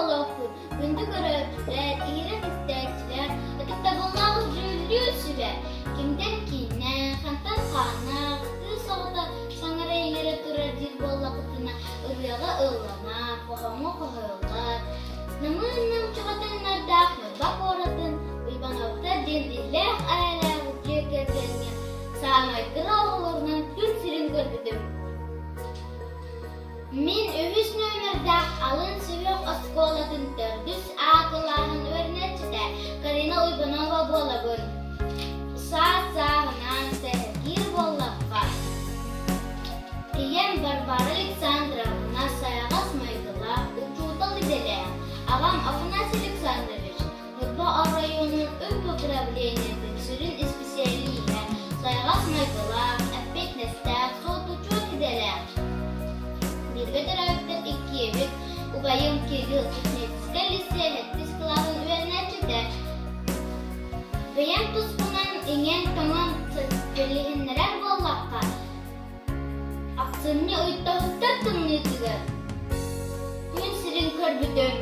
оҕолоохпут, күндү көрөөччүлэр, иһирэх истээччилэр, ытыктабыллаах дьүүллүүр сүбэ, кимтэн кииннээх, хантан хааннаах, кыыс оҕото саҥара-иҥэрэ турар диир буоллаххытына, ырыаҕа ылланар, хоһооҥҥо хоһуйуллар, намыын-нам чаҕатыҥнардаах Ньурба куоратын Уйбановтар диэн иллээх-эйэлээх дьиэ кэргэҥҥэ саамай кыра оҕолорунан күн сирин көрбүтүм. Мин үһүс нүөмэрдээх алын сүһүөх оскуолатын төрдүс А кылааһын үөрэнээччитэ Карина Уйбанова буолабын. Саас сааһынан сэһэргиир буоллахха, ийэм Варвара Александровна сайаҕас майгылаах, учуутал идэлээх, аҕам Афанасий Александрович Ньурба оройуонун үп управлениетын сүрүн исписэлииһэ, сайаҕас майгылаах, эппиэтинэстээх, суотучуот идэлээх. Бииргэ төрөөбүттэр иккиэбит, убайым Кирилл техническэй лиссиэй сэттис кылааһын үөрэнээччитэ. Бэйэм туспунан иҥэн-тоҥон билиһиннэрэр буоллахха, Ахсынньы ыйдаһыттар тымныытыгар күн сирин көрбүтүм.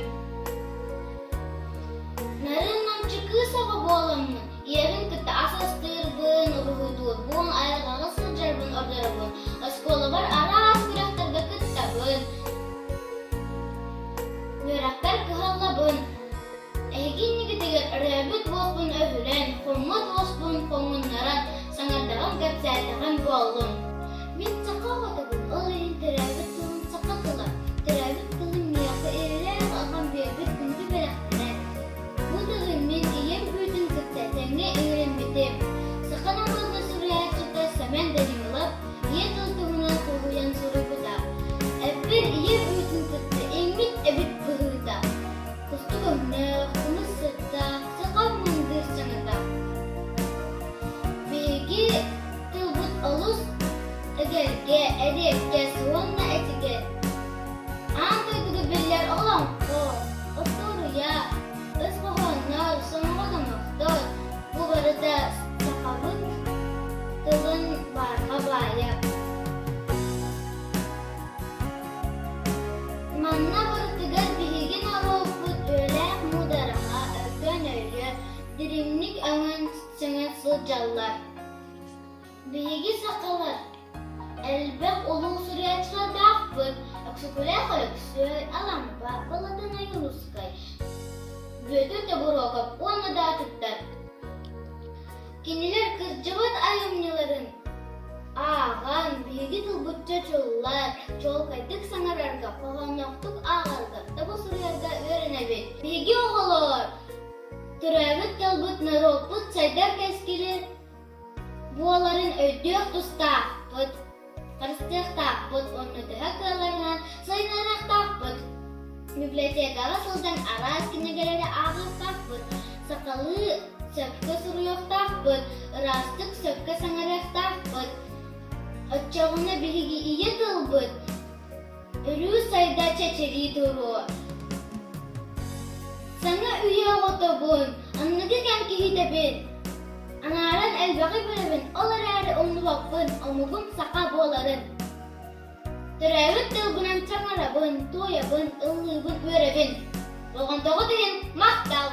Нарын-намчы кыыс оҕо буоламмын, ийэбин кытта ас астыырбын, уруһуйдуурбун, айылҕаҕа сылдьарбын ордоробун, оскуолабар араас күрэхтэргэ кыттабын, үөрэхпэр кыһаллабын. Эһиги иннигитигэр өрөөбүт уоспун өһүрэн, хоммут уоспун хоҥуннаран, саҥардаҕым, кэпсээтэҕим буоллун. Мин саха оҕотобун, ол иһин төрөөбүт тылым саха тыла. Төрөөбүт тылым миэхэ эрэлээх аҕам биэрбит күндү бэлэхтэрэ. Бу тылы мин ийэм үүтүн кытта тэҥҥэ иҥэриммитим. Саха норуотун суруйааччыта Сэмэн Данилов ийэ тыл туһунан хоһуйан суруйбута. Эппэр ийэм үүтүн кытта иҥмит эбит быһыыта. Кустук өҥнөөх, кымыс сыттаах, саха мындыр саҥата. Биһиги тылбыт олус эгэлгэ, эриэккэс уонна этигэн. Аан дойдуга биллэр олоҥхо, остуоруйа, өс хоһооннор, сомоҕо домохтор бу барыта сахабыт тылын барҕа баайа. Манна барытыгар биһиги норуоппут үлэлээх муудараһа, өркөн өйө, дириҥник өҥөн-сөҥөн сылдьаллар. Биһиги сахалар элбэх улуу суруйааччылардаахпыт Өксөкүлээх Өлөксөй, Алампа, Балатын Ойуунускай, Бүөтүр Тобуруокап уонна да атыттар. Кинилэр кырдьыбыт айымньыларын ааҕан, биһиги тылбыт чочуллар, чуолкайдык саҥарарга, хоһоонноохтук ааҕарга, таба суруйарга үөрэнэбит. Биһиги оҕолор төрөөбүт тылбыт норуоппут сайдар кэскилин буоларын өйдүөх тустаахпыт. Харыстыахтаахпыт уонна төһө кыалларынан сайыннарыахтаахпыт. Библиотекаҕа сылдьан араас кинигэлэри ааҕыахтаахпыт, сахалыы сөпкө суруйуохтаахпыт, ыраастык сөпкө саҥарыахтаахпыт. Оччоҕуна биһиги ийэ тылбыт өрүү сайда чэчирии туруо. Саҥа үйэ оҕотобун, аныгы кэм киһитэбин. Анааран элбэҕи билэбин, ол эрээри умнубаппын, омугум саха буоларын. Төрөөбүт тылбынан саҥарабын, туойабын, ыллыыбын, үөрэбин. Болҕомтоҕут иһин махтал!